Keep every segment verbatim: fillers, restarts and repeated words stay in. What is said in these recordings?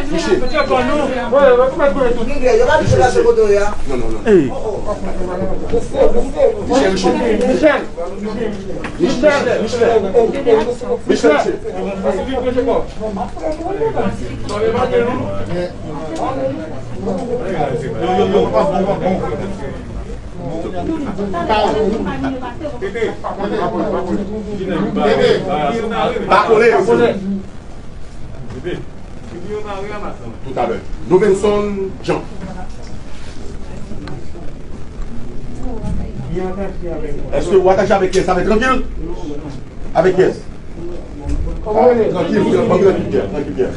Michel. Non, non, non. Michel, Michel. Michel, Michel. Michel, Michel. Michel, Michel. Pa kole. Toutalè. Novenson Jean. Èske ou atache avèk kiyès? Avèk Trankil? Avèk kiyès? Trankil, trankil, trankil, Pierre. Trankil, Pierre.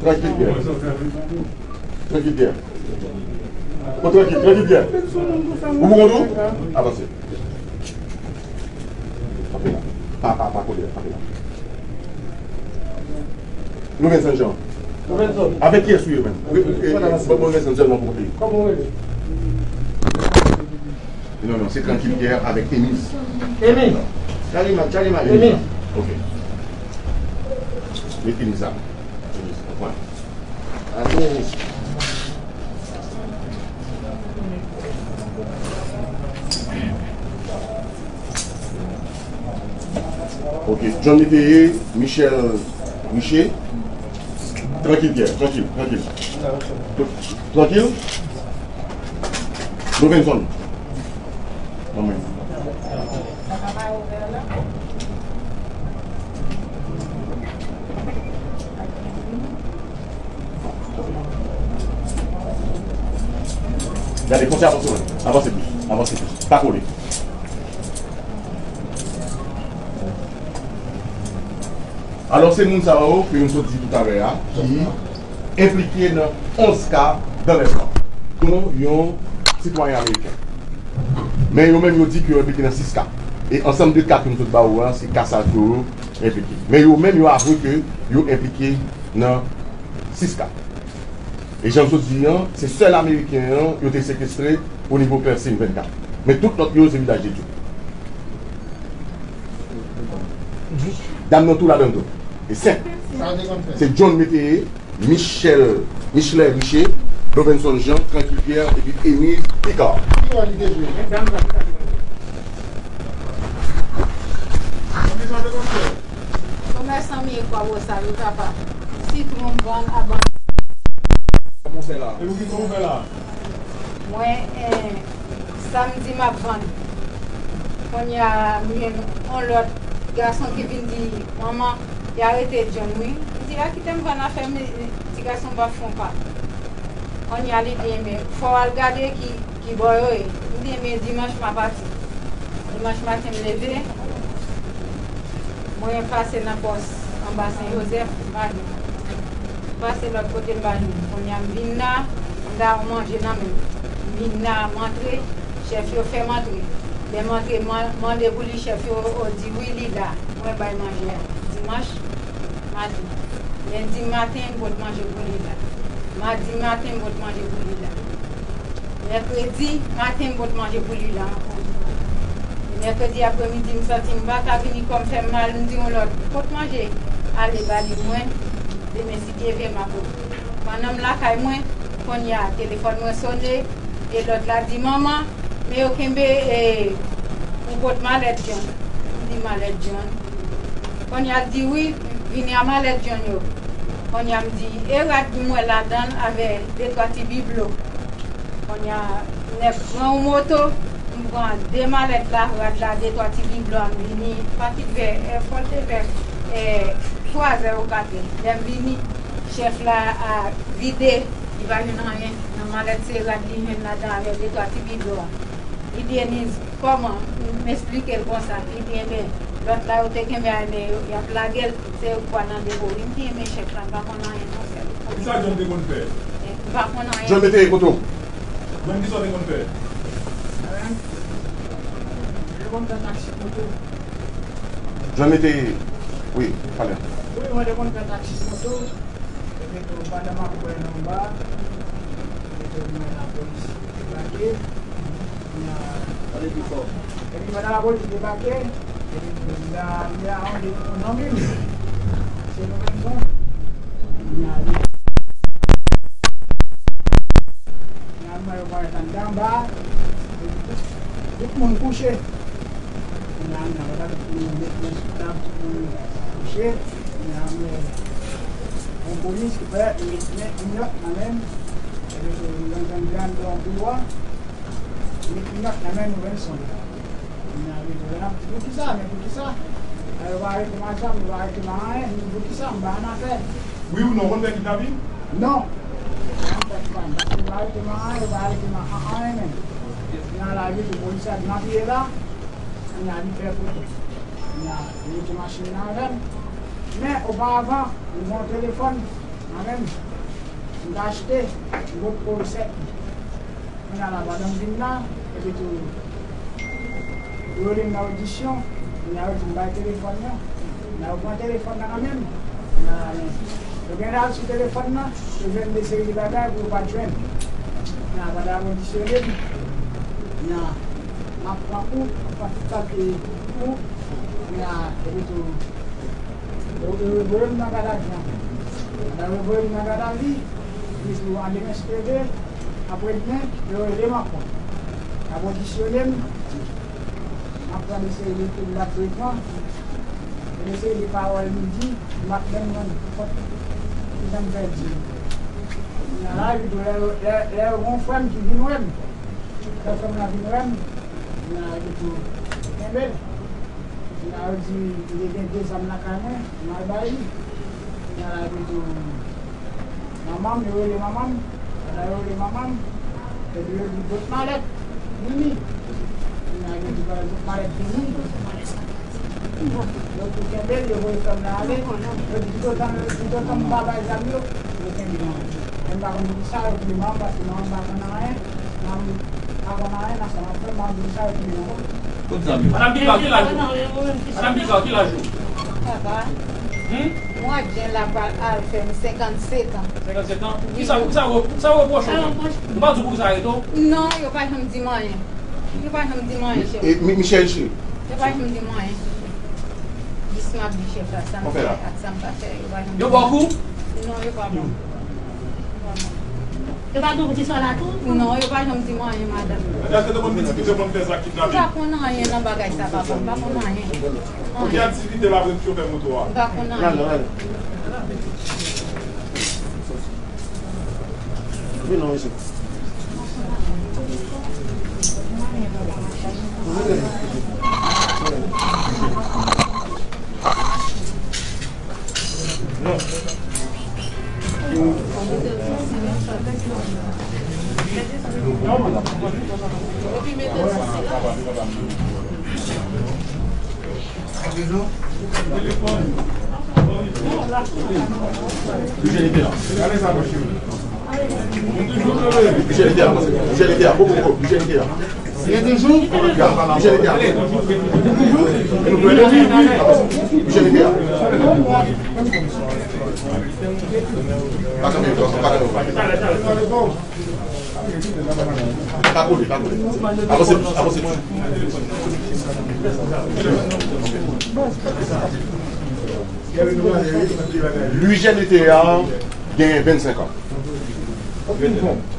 Trankil, Pierre. Trankil, Pierre. Bon, trankil, trankil, Pierre. Ou pou kont ou? Avanse. Kanpe la. Pa, pa, pa kole, kanpe la. Nouvèl Sentjan. Avèk kiyès ou ye menm? Bon, Nouvèl Sentjan sèlman pou kote. Kòman ou rele? Non, non, se Trankil Pierre avèk Emiz. Emiz. Chaliman, Chaliman. Emiz. Ok. Met Emiz la. Emiz, konprann. Ok, John Métayer, Michel Richer. Trankil, Pierre, trankil, trankil. Trankil. Lovenson. Mwen menm. Gade, konsa, avanse, avanse plis, avanse plis. Pa kole. Alò, se moun sa yo ke nou sot di toutalè a, ki enplike nan onz ka d'enlèvman, dont yon sitwayen ameriken. Men yo menm, yo di ke yo enplike nan sis ka. E ansanm de ka ke m sot ba ou a, se ka sa yo enplike. Men yo menm, yo avwe ke yo enplike nan sis ka. E jan m sot di an, se sèl ameriken an yo te sekestre o nivo Clercine vennkat. Men tout lòt yo, se Village de Dieu. Dam nan tou ladan l tou. E senk. Se John Métayer, Michel, Michelet Richer, Lovenson Jean, Tranquille Pierre, epi Émile Picard. Ki wòl li te jwe? Komèsan m ye, Kwabosal, Otapa, sitwon, bann, a bann. Kòman w fè la? E ou ki, kòman w fè la? Mwen, eh, samdi m ap vann. Kounye a, m jwenn yon lòt gason ki vin di, "Manman, y arete John, wi." M di, "A, kite m vann afè m, ti gason m pa fon pa." Kounye a, li di, "Enben, fò w al gade ki, ki bò yo ye." M di, "Enben, dimanch, m a pati." Dimanch maten, m leve, mwen pase nan pòs anba Sen Jozèf, m pa jwenn. M pase lòt kote, m pa jwenn. Kounye a, m vin la, m ta manje nan men m. M vin la, m antre, chèf yo fè m antre. Lè m antre, m an-, mande pou li, chèf yo di, "Wi, li la." Mwen bay manje a. Dimanch maten. Lendi maten, m pot manje pou li la. Madi maten, m pot manje pou li la. Mèkredi maten, m pot manje pou li la ankò. Mèkredi apremidi, m santi m pa ka vini, kò m fè m mal, m di yon lòt, "Pot manje, ale ba li mwen, demen si Dye vle, m a pote." Pandan m lakay mwen, kounye a, telefòn mwen sone, e lòt la di, "Manman, men yo kenbe, e, yon pot malèt John." M di, "Malèt John?" Kounye a, l di, "Wi, vini a malèt John yo." Kounye a, m di, "E rad m wè ladan l avè de twa ti biblo." Kounye a, nèg pran yon moto, m pran de malèt la, rad la, de twa ti biblo a, m vini, patik vè, eh, fò l te vè, eh, twa zè ou kat è. Lè m vini, chèf la a vide, li pa jwenn anyen nan malèt, se rad li jwenn ladan avè de twa ti biblo a. Li di, "Emiz, kòman?" M esplike l konsa. Li di, "Enben, lòt la yo te kenbe a, men yo, y ap lage l, se yo k pral nan depo." M di, "Enben, chèf la, m pa konn anyen non, sèl ou konn." Kisa John te konn fè? M pa konn anyen. John Métayer, kote w? John, kisa w te konn fè? Mwen, mwen te konn fè taksi moto. John Métayer, wi, pale. Wi, mwen te konn fè taksi moto. Epi tou, pandan m ap kwè nan anba, epi tou, mwen lapolis debake. Kounye a, pale pi fò. Epi pandan lapolis debake, epi tou, m ta, m ta mande yon zanmi m, se Lovenson. Kounye a, li Moun kouche. Kounye a, n ap gade pou nou met men sou tab, tout moun kouche. Kounye a, men yon polis ki fè, li met men, yon lòt nan men l. Epi tou, yon grann grann nan biwo a. Li met yon lòt nan men l, nou menm son. Kounye a, li di, "Poukisa? Men poukisa?" A, yo pa arete m ak zam, yo pa arete m ak anyen, men poukisa? M pa ann afè. Wi ou non, konn fè kidnapin? Non. Yo pa arete m ak anyen, yo pa arete m ak anyen menm. Kounye a la, li di, polis la di m ap ye la. Kounye a li fè foto. Kounye a li mete machin nan avè m. Men oparavan, li gen yon telefòn avè m. M te achte, m potko resèt li. Kounye a la, pandan m vin la, epi tou, yo rele m nan odisyon, kounye a yo di m bay telefòn nan. Kounye a yo pran telefòn nan nan men m. Kounye a la, men, yo genlè al sou telefòn nan, yo jwenn de seri de bagay pou yo pa t jwenn. Kounye a, pandan y ap odisyone m, kounye a, m ap pran kou, m ap pran tout kalite kou, kounye a, epi tou, yo, yo voye m nan gadavi. Pandan yo voye m nan gadavi, li di, "Bon, a demen si Dye vle, apre demen, yo rele m ankò." Y ap odisyone m, m ap pran de seri de kou m t ap bezwen pran, e de seri de pawòl li di, m ap menm rann kont kijan m fè di yo. Kounye a la, epi tou, lè, lè, lè yon frè m ki vin wè m, lè frè m nan vin wè m, kounye a, epi tou, kenbe l. Kounye a, yo di, li te gen de zam lakay mwen, m al bay li. Kounye a la, epi tou, manman m, yo rele manman m. Pandan yo rele manman m, epi yo di, "Pot malèt, vini." Kounye a, yo di, "Pot malèt, vini." Yo tou kenbe l, yo voye frè m nan ale. Yo di, "Toutotan, toutotan m pa bay zam yo, yo kenbe l." Men m pa konn poukisa yo kenbe manman m, paske manman m pa konn anyen. Manman m pa konn anyen nan sa m ap fè, manman m di sa yo kenbe manman m. Kot zam yo? Madanm Biga, ki laj ou? Madanm Biga, ki laj ou? Papa, hmm? Mwa jen la pral al fè m senkannsenk an. Senkannsenk an? Wi. Kisa, kisa, kisa yo repwoche w menm? Yo pa di w poukisa yo arete w? Non, yo pa janm di m anyen. Yo pa janm di m anyen, chèf. E, e, Mi-, Michel, cheri? Yo pa janm di m anyen. Jis m ap di chèf la sa m fè ak sa m pa fè, yo pa janm di m anyen. Yo ba w kou? Non, yo pa ban m. Yo pa ban m. Yo pa gen yon ti sòl a tou? Non, yo pa janm di m anyen, madanm. Èske te konn pitit ki te konn fè zak kidnapin? M pa konn anyen nan bagay sa, papa. M pa konn anyen. Ki aktivite l apre chofè moto a? M pa konn anyen. Vin non, mesye. Eugène te la. Eugène te la, Eugène te la. Gen toujou? Michel Leclerc. Michel Leclerc. Pa kanpe, pa kanpe. Pa kole, pa kole. Avanse plis, avanse plis. Eugène Ethéard gen vennsenk an.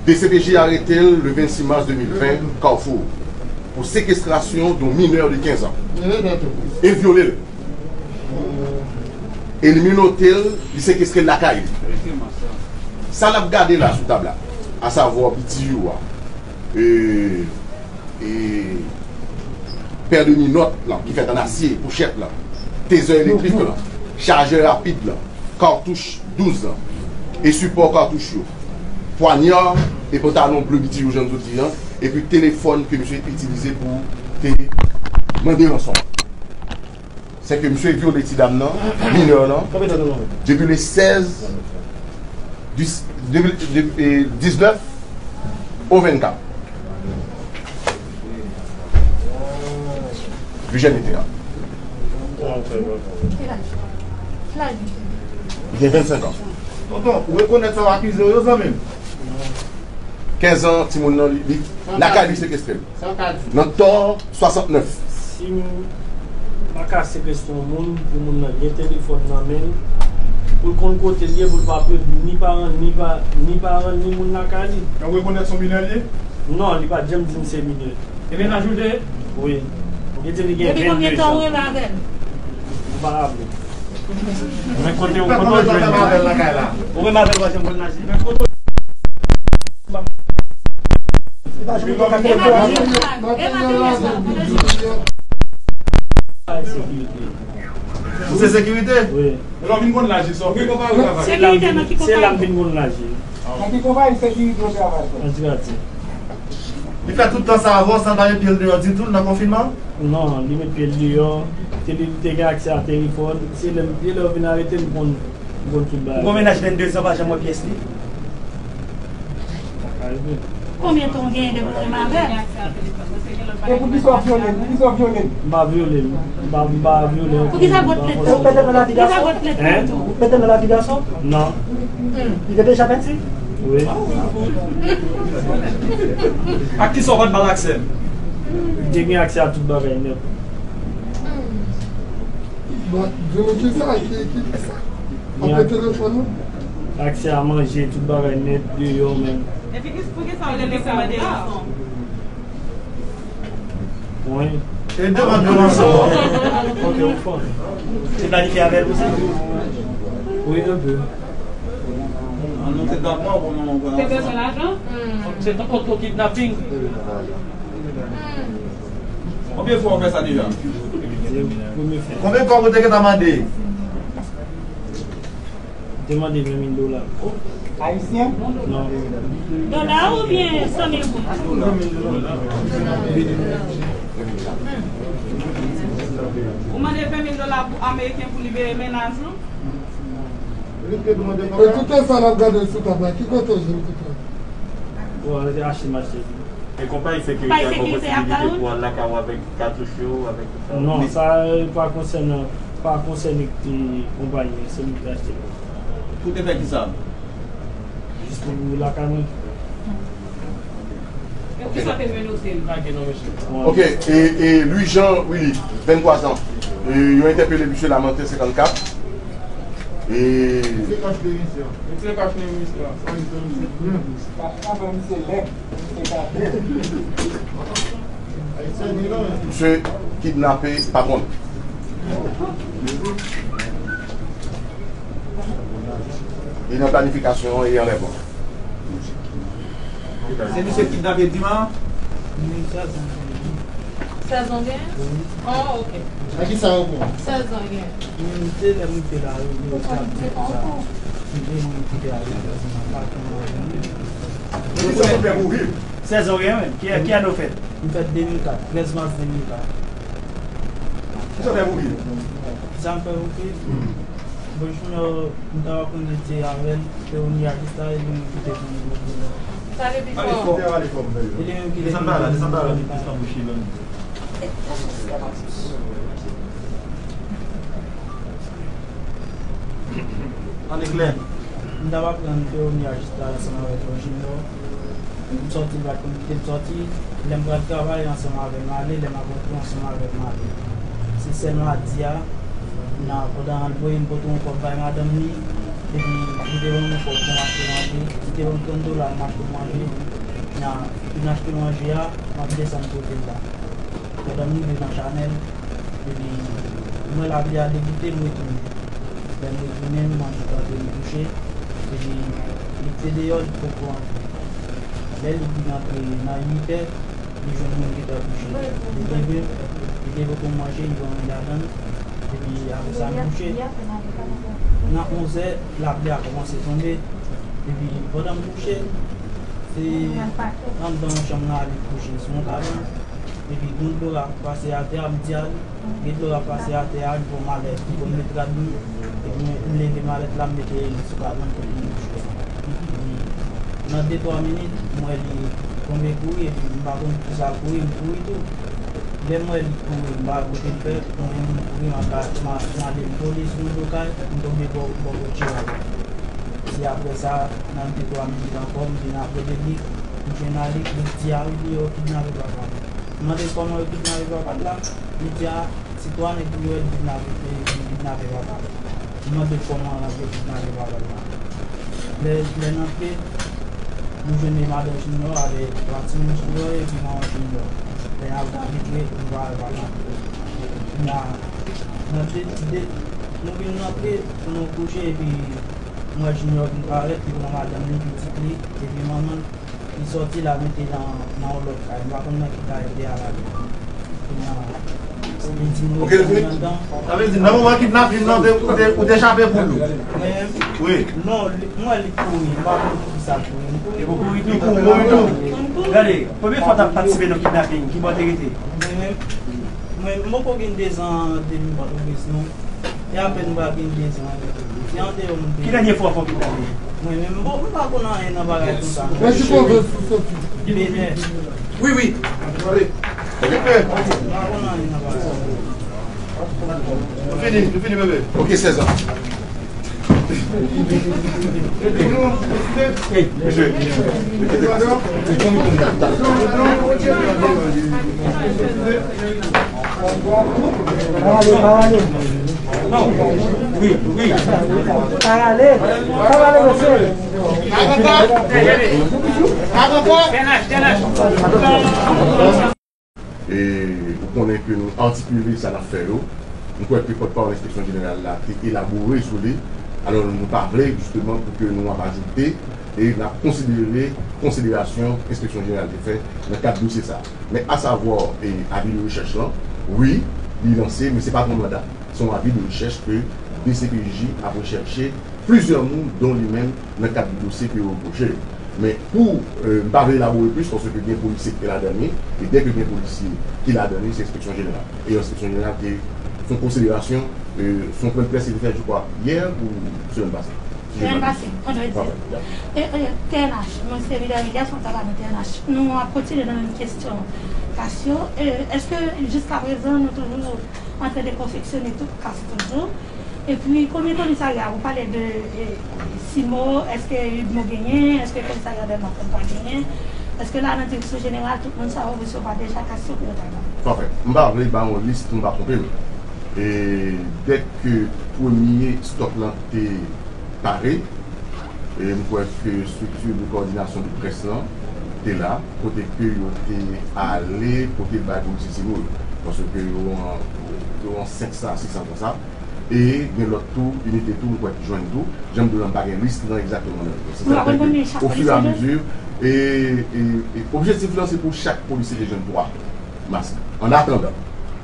D C P J arete l le vennsis mas de mil ven, Carrefour, pou sekestrasyon de yon minè de kenz an e vyole l. E li menote l, li sekestre l lakay li. Sa n ap gade la sou tab la, asavwa B T U a, e, e, pè de minòt lan ki fèt an asye, pouchèt lan, tezè elektrik lan, chajè rapid lan, katouch douz lan, e sipò katouch yo, pwanya e pantalon ble B T U jan nou di an, epi telefòn ke misye itilize pou te mande ranson. Se ke misye vyole ti dam nan, minè lan, depi le sèz, dis, depi, depi, e, diznèf o vennkat. Eugène Ethéard. Li gen vennsenk an. Tonton, ou rekonèt sa w akize w yo, zanmi m? Kenz an, timoun nan, li, li, lakay li sekestre l. Nan tò swasantnèf. Si m pa ka sekestre yon moun, pou moun nan gen telefòn nan men l, pou l konn kote l ye, pou l pa pèdi ni paran, ni pa, ni paran, ni moun lakay li. Ou rekonèt se yon minè l ye? Non, li pa t janm di m se minè. E mennaj ou te? Wi. Li di li gen vennde zan. Depi konbyen tan ou renmen avè l? M pa raple. Men kote ou, kote ou jwenn li? Ou renmen avè l, ou pa janm konn naje? Men kote ou Ou se sekirite? Wi. Lè w vin konn naje, sa w fè? Se la m vin konn naje. Nan ki konpayi sekirite w travay? Antirati. Li fè tout tan sa avè w san l pa met pye l deyò ditou nan konfinman? Non, li met pye l deyò. Te li te gen aksè a telefòn. Se lè m, se lè yo vin arete m konn, m konn tout bagay. Ou gon mennaj vennde zan pa janm wè pyès li? Konbyen tan w genyen depi w renmen avè l? E poukisa w vyole l? Poukisa w vyole l? M pa vyole l. M pa, m pa vyole l. Poukisa w pot plent tou? Poukisa w pot plent tou? Ou mete nan lavi gason? Non. Li te deja penti? Wi. Ak kisa w pa t ba l aksè? Li te gen aksè a tout bagay nèt. Bon, di nou kisa, ki, ki, kisa? Apre telefòn ou? Aksè a manje, tout bagay nèt, deyò menm. Epi ki, poukisa w rele pou mande ranson? Wi. E demann yo ranson. Ok, ou fò. Se planifye avè l pou sa? Wi, un peu. An nou te dapman kòman ou pral. Te bezwen lajan? Se tankou oto kidnaping. Konbyen fwa ou fè sa deja? Se premye fwa. Konbyen kòb ou te gentan mande? Te mande ven mil dola. Ayisyen? Non. Dola oubyen san mil goud? Ou mande ven mil dola pou ameriken pou libere mennaj ou? E tout tan sa n ap gade l sou tab la, ki kote w jwenn tout tan? Bon, se achte m achte. E konpayi sekirite a gen posibilite pou al lakay ou avèk katouch yo, avèk tout sa? Non, sa pa konsène, pa konsène konpayi an, se mwen ki achte l. Ou te fè kisa? Jis pou lakay mwen. E kisa te menote l? Ok, e, e Louis Jean Willy, venntwa zan. E, yo entèpele misye Lamanten senkannkat. E. Se kach de misye. Se kach de misye. Misye kidnape patwon l. Li nan planifikasyon an e anlèvman. Se misye kidnape Dima? Sèz an gen? Oh, ok. A ki sa yo pran? Sèz an gen. Mwen te lè mwen te la, yo di yo se ap di sa. Mwen te mwen kite a yo, mwen pa konn anyen. Sèz an gen, men. Ki, ki ane w fèt? Mwen fèt de mil kat, trèz mas de mil kat. Kisa w fè pou viv? Kisa m fè pou viv? Bon, Junior, m ta aprann etye avè l, ke ou ni ajista, e li menm ki te konn gwo gwo la. Pale pi fò. Pale fò, pale fò. E li menm ki te konn gwo gwo la. Desann ba la, desann ba la, desann bouch li menm. An eklè. M ta aprann ke ou ni ajista ansanm avèk Junior. M sòti, m pa t konn kite m sòti. Lè m pral travay, ansanm avè m ale, lè m ap rantre, ansanm avè m ale. Se sèl madi a, nan, pandan l al voye m pote yon kòb bay madanm li, epi li te ban m yon kòb pou m achte manje. Li te ban m trant dola pou m achte manje. Nan, pou m achte manje a, m ap desann pote l la. Pandan m rive nan Chanèl, epi m wè lapli a degoute, m retounen. Lè m retounen, m manje tande m kouche, epi li te deyò, li poko antre. Lè li vin antre nan uit è, li jwenn mwen gentan kouche. Li leve, li te poko manje, li pran manje ladan l, epi apre sa, m kouche. Nan onz è, lapli a kòmanse tonbe, epi pandan m kouche, se anndan yon chanm nan li kouche sou yon kabann. Epi gon dlo la pase atè a, m di a li, gen dlo la pase atè a, li pran malèt, li konn met rad li, epi mwen, m leve malèt la, m mete li sou kabann kote m kouche. Epi nan de twa minit, m wè li tonbe kouri, epi m pa konn kisa l kouri, m kouri tou. Lè m wè li kouri, m pa kote l fè, mwen menm m kouri, m al, m al, m ale m kole sou yon do kay, m tonbe bò, bò kot Chevalier. Se apre sa, nan de twa minit ankò, m vin apre de li, m jwenn Alik, li di a wi, li yo kidnape papa m. M mande l kòman yo kidnape papa l la, li di a, se twa nèg li wè li kidnape, li kidnape papa l. M mande l kòman yo kidnape papa l la. Lè, lè n antre, nou jwenn madanm Junior avèk twa timoun Junior epi manman Junior. N ap abiye, nou pa wè pa la. Kounya, nan de, de, nou vin rantre, nou kouche, epi m wè Junior vin parèt, li pran madanm li, pitit li, epi manman l, li sòti la mete nan, nan yon lòt kay. M pa konn nan ki kay yo te al ale. Kounya, li di nou Ok, nou fini? Sa vle di, nan moman kidnapin nan, ou te, ou te, ou te chape poul ou? Mwen menm? Wi. Non, li, m wè li kouri, m pa konn poukisa l kouri. M kouri. Li kouri, kouri tou. Gade, konbyen fwa w t ap patisipe nan kidnaping? Ki bò w te rete? Mwen menm, mwen, m poko gen dezan depi m Pòtoprens, non. E apèn m pral gen dezan. Se andeyò m te Ki dènye fwa w fè yon kidnaping? Mwen menm, m pa, m pa konn anyen nan bagay konsa. Mwen si pwofesè sou soti. Benè. Wi, wi. Tande. Okipe. M pa konn anyen nan bagay konsa. Nou fini, nou fini, bebe. Ok, sèz an. Mesye, Parale, parale. Wi, wi. Parale, parale, mesye. Avoka! Avoka! E ou konnen ke nou atikile sa n ap fè yo. M kwè ke pòtpawòl Enspeksyon Jeneral la te elabore sou li. Alò, nou pa vle, jisteman, pou ke nou ap ajoute, e n ap konsidere konsiderasyon Enspeksyon Jeneral te fè nan kad dosye sa. Men asavwa, e, avi de rechèch lan, wi, li lanse, men se pa t yon manda. Se yon avi de rechèch ke D C P J ap rechèche plizyè moun, don li menm, nan kad dosye ke yo repwoche yo. Men pou, e, m pa vle elabore plis, paske gen polisye ki te ladan li, e dèke gen polisye ki ladan li, se Enspeksyon Jeneral. E Enspeksyon Jeneral te fè yon konsiderasyon, e, se yon pwen de près li te fè, je crois, yè ou semèn pase? Semèn pase, vandredi. E, e, T N H, mwen se Vidal Elias, mwen travay nan T N H. Nou ap kontinye nan menm kesyon kas yo. E, èske jiska prezan nou toujou antren de konfeksyone tout kas toujou? Epi, konbyen komisarya, ou pale de, e, Simo, èske UDMO genyen, èske komisarya Dèlma Fon pa genyen, èske la nan direksyon jeneral, tout moun sa yo resevwa deja kas yo pou yo ta ba? Pafè. M pa vle ba yon lis pou m pa twonpe m. E dèke premye stòk lan te pare, e m kwè ke estrikti de kowòdinasyon de près lan te la, kote ke yo te ale, kote bay polisye Simo yo. Paske yo an, yo an senk san a sis san konsa. E gen lòt tou, inite tou, m kwè ki jwenn tou. Jan m di w la, m pa gen lis lan egzakteman nan men mwen. Se sèten ke, ofiramezu, e, e, e objektif lan, se pou chak polisye te jwenn twa mask. An atandan.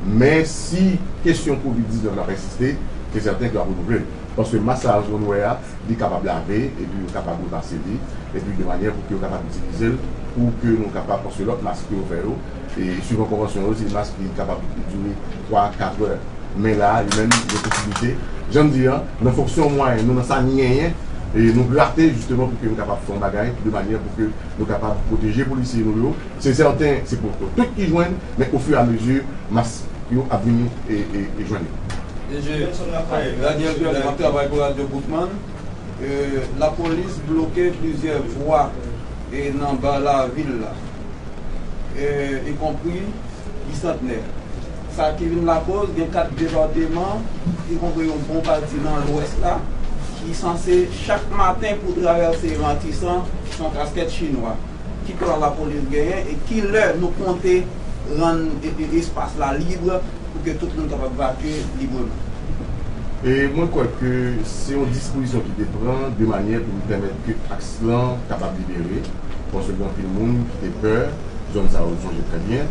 Men si kesyon kovid diznèf la pèsiste, se sèten ke yo ap renouvle l. Paske mask sa a, jan nou wè a, li kapab lave, epi yo kapab repase li, epi de manyè pou ke yo kapab itilize l, pou ke nou kapab, paske lòt mask ke yo fè yo, e swivan konvansyon yo, se de mask ki kapab dire twa, kat è. Men la, li menm, gen posiblite, jan m di an, nan fonksyon mwayen nou, nan sa n genyen, e nou grate, jisteman, pou ke nou kapab fè yon bagay, de manyè pou ke nou kapab pwoteje polisye nou yo. Se sèten, se poko tout ki jwenn, men ofiramezu, mask yo ap vini e, e, e jwenn yo. D G, Daniel Pierre, m ap travay pou Radyo Boukman. E, lapolis bloke plizyè vwa, e, nan ba lavil la, e, ikonpri Bisantnè. Sa ki vin lakoz, gen kat depatman, ikonpri yon bon pati nan Lwès la, ki sanse chak maten pou travèse Matisan, se yon kaskèt chinwa. Ki plan lapolis genyen e ki lè nou konte rann, e, e, espas la lib pou ke tout moun kapab vakye libreman? E mwen kwè ke se yon dispozisyon ki te pran de manyè pou pèmèt ke aks lan kapab libere, paske gen anpil moun ki te pè, zòn sa yo, nou sonje trè byen,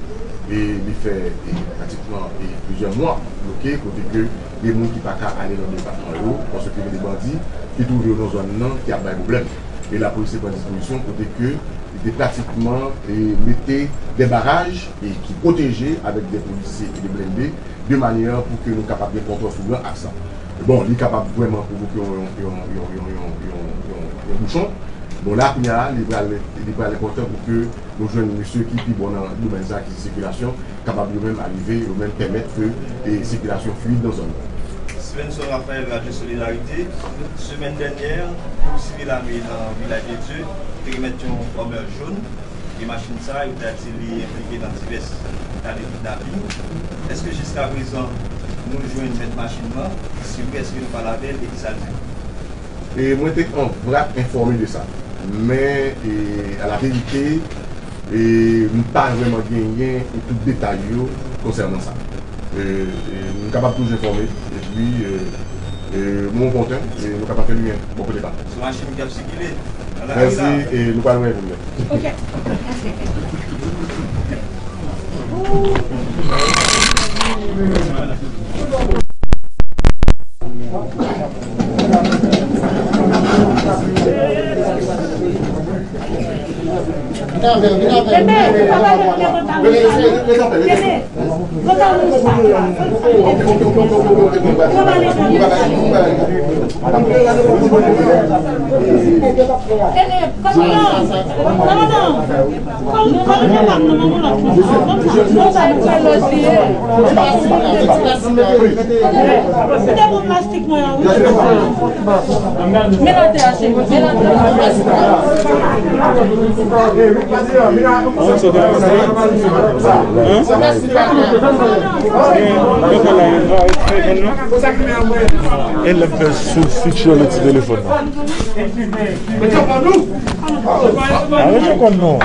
e li fè, e, pratikman, e, plizyè mwa bloke, kote ke gen moun ki pa ka ale nan depatman yo, paske gen de bandi ki twouve yo nan zòn nan, ki ap bay pwoblèm. E lapolis te pran dispozisyon kote ke li te pratikman, e, mete de baraj, e, ki pwoteje avèk de polisye e de blende, de manyè pou ke nou kapab gen kontwòl sou gran aks la. Bon, li kapab vrèman pwovoke yon, yon, yon bouchon. Bon, la, kounye a, li pral, li pral enpòtan pou ke nou jwenn mesye ki pi bon nan domèn sa, ki se sikilasyon, kapab yo menm arive, yo menm pèmèt ke, e, sikilasyon fluid nan zòn nan. Svenson Raphaël, Radyo Solidarite. Semèn dènyè, gwoup sivil ame nan Vilaj de Dye te remèt yon Hummer jòn. E machin sa, yo ta di li enplike nan divès ka de kidnaping. Èske jiskaprezan, nou jwenn mèt machin nan? Si wi, èske nou pale avè l e kisa l di nou? E mwen te an vrac enfòme de sa. Men, e, a la verite, E m pa vrèman genyen tout detay yo konsènan sa. E, e, m kapab toujou enfòme, epi, e, e, mwen kontan, e nou kapab fè limyè bò kote pa. Se machin ki ap sikile. Mèsi, e nou pral wè vin. Ok. E lè m fè sou switch yo nan ti telefòn nan. Arete konn non.